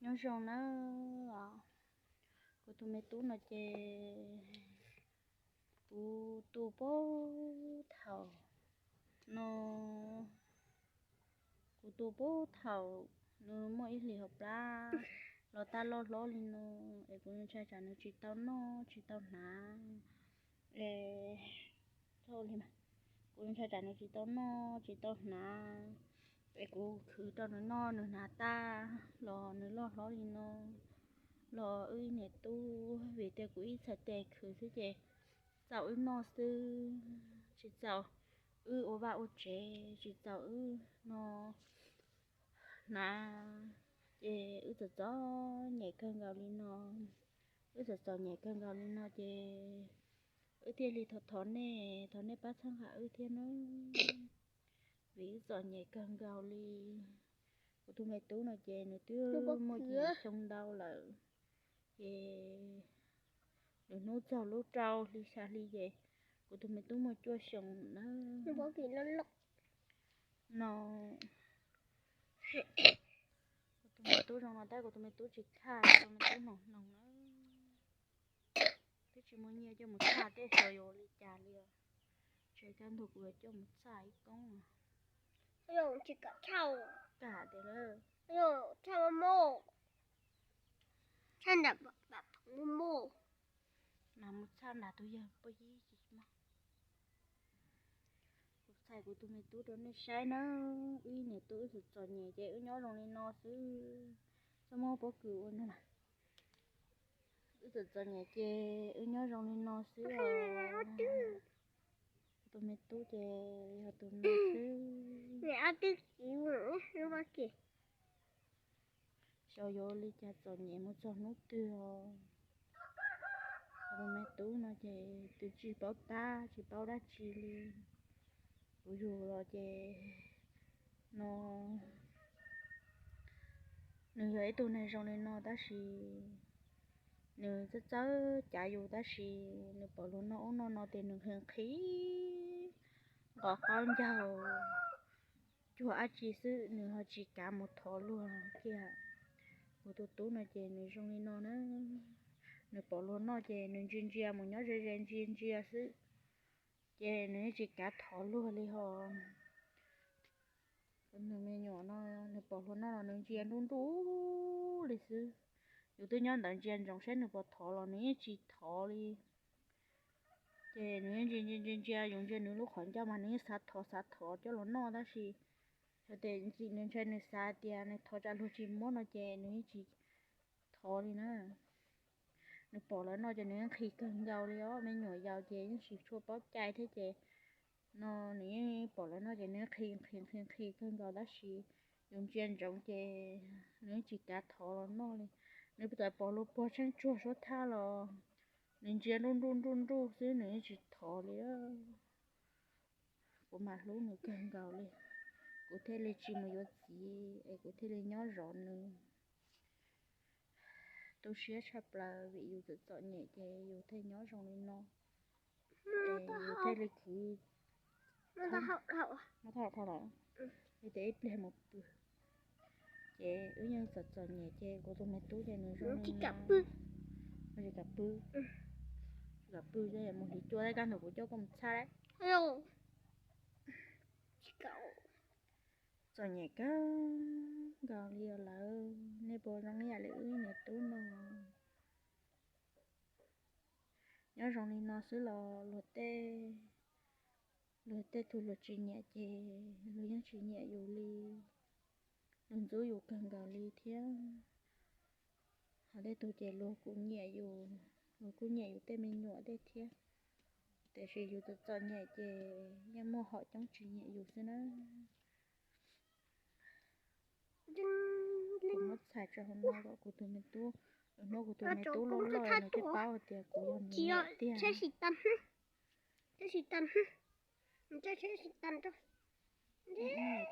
Nyob zoo nawb, kuv tus me tub no ces kuv tu puag thaum no, kuv tu puag thaum nws muaj ib hlis hauv plab los tag loj hlob li no, es kuv ntshai tsam nws tsis tau noj tsis tau hnav, es kuv ntshai tsam nws tsis tau noj tsis tau hnav, es kuv khwv rau nws noj nws hnav tag los nws loj hlob li no los wb ib niam tub, vim tias kuv ib txhais tes khwv xwb ces txaus wb noj xwb, tsis txaus wb ua vaj ua tsev, tsis txaus wb no hnav, ces wb txom txom nyem kawg nkaus li no. Wb txom txom nyem kawg nkaus li no ces wb thiaj li thov thov nej, thov nej pab txhawb nqa wb thiab nawb, vim wb txom nyem kawg nkaus li. Kuv tus me tub no ces nws twb muaj yim xyoo ntau lawm, ces lwm hnub txog lub rau hli xya hli ces kuv tus me tub muaj cuaj xyoo na. No, kuv tus me tub zoo no tab kuv tus me tub tsis khaj, kuv tus me tub hnoos hnoos na. Twb tsis muaj nyiaj coj mus txhaj tej xyov yuav li cas li os. Tsev kaj ntug kuv yuav coj mus txhaj ib koob. Tsis kam txhaj, kam tias lawm, txhaj muaj, txhaj nram pam phoov muaj, mas mus txhaj nram tus yawg poj yib tsis muaj. Kuv txhais kuv tus me tub rau nej saib nawb, wb niam tub wb txom txom nyem ces wb nyob zoo li no xwb, txhob muab pob kws ua no. Wb txom txom nyem ces wb nyob zoo li no xwb os. Kuv tus me tub ces yog tus no xwb. Xyov yuav ua li cas txom nyem mus txog hnub twg os. Kuv tus me tub no ces twb tsis paub tab tsis paub dab tsi li. Kuv yug los ces no nws yog ib tug neeg zoo li no tab sis nws txawj txawj cav yus tab sis nws pom luag noj ub noj no ces nws nqhis nqhis nqos qaub ncaug cuag dab tsi xwb, nws ho tsis kav mus thov luag kiag. Kuv tus tub no ces nws zoo li no na, nws pom luag noj ces nws ntsia ntsia mus nyob ze ze ntsia ntsia xwb, ces nws yeej tsis kav thov luag li ho. Nws me nyuam no nws pom luag noj los nws ntsia nruj nruj li xwb. Yus twb nyob ntawd ntsia ntsoov saib nws puas thov los nws yeej tsis thov li. Ces nws ntsia ntsia ntsia ntsia, yus ntsia nws lub qhov ncauj mas nws yeej xav thov xav thov coj los noj tab sis yog tias nws ntshai nws xav tias nws thov tsam luag tsis muab no ces nws yeej tsis thov li na. Nws pom lawv noj ces nws yeej nqhis kawg nkaus li os, me nyuam yaus ces yeej tsis tshua paub cai thiab ces no nws yeej pom lawv noj ces nws nqhis nqhis nqhis nqhis kawg nkaus tab sis yus ntsia ntsoov ces nws yeej tsis kav thov los noj li. Nws txawm pom luag puag tsheej tsuag suab thaj los nws ntsia nruj nruj nruj nruj xwb nws yeej tsis thov li. Kuv mas hlub nws kawg nkaus li, kuv thiaj li tsis mus yuav txiv es kuv thiaj li nyob zov nws. Tu siab tshaj plaws vim yus txom txom nyem ces yus thiaj nyob zoo li no, yus thiaj li khwv. Li tias ib pliag mus pw, ces wb yeej txom txom nyem ces kuv tus me tub ces nws zoo li no, tsis kam pw, tsis kam pw, mus hliv cua thiab kaj ntug kuv coj koj mus txhaj lawm. Txom nyem kawg nkaus li os lawv, nej puas zoo ib yam li wb niam tub no? Nyob zoo li no xwb los luag tej, luag tej tug luag tsis nyiam ces luag yeej tsis nyiam yus li, luag ntxub yus kawg nkaus li thiab. Ho tej tug ces luag kuj nyiam yus, luag kuj nyiam yus tej me nyuam tej thiab, tiam sis yus txom txom nyem ces yeej muaj hom coob tsis nyiam yus xwb na. Kuv muab txhais tso hauv no kom kuv tus me tub, lwm hnub kuv tus me tub loj loj nws thiaj paub hais tias kuv yog nws niam tiag. Niam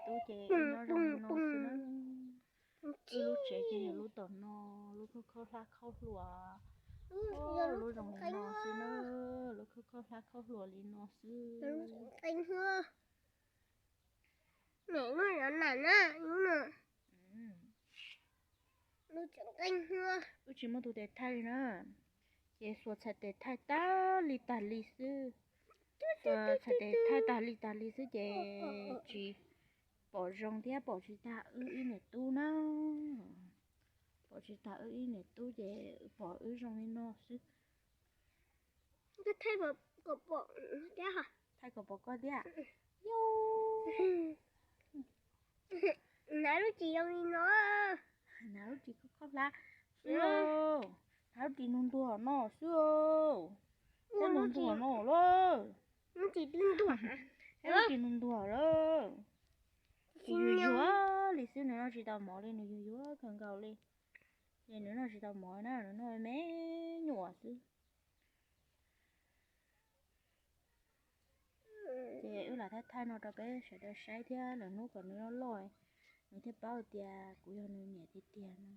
tub ces nyob zoo li no xwb na. Wb lub tsev ces yog lub tom no, lub khaub khaub hlab khaub hluas, lub zoo li no xwb na, lub khaub khaub hlab khaub hluas li no xwb. Niam, lub no na, lub no. Wb tsis muaj tus tes thaij li na, ces xuas txhais tes thaij tag li tag li xwb. Xuas txhais tes thaij tag li tag li xwb ces tsis pom zoo thiab pom tsis tag wb ib niam tub na. Pom tsis tag wb ib niam tub ces pom wb zoo li no xwb. Thaij kom pom koj thiab. Hnav lub tsis zoo li no. Hnav lub tsis koj hlab xwb. Hnav lub tsis ntuag ntuag no xwb. Thiab ntuag ntuag no lawm. Lub tsis ntuag ntuag lawm. Tsis yuag yuag li xwb, nws noj tsis tau mov li, nws yuag yuag kawg nkaus li. Ces nws noj tsis tau mov na, nws noj me nyuam xwb. Ces wb lam thaij thaij no rau peb sawv daws saib thiab lwm hnub kom nws loj loj, nws thiaj paub tias kuv yog nws niam tiag tiag no.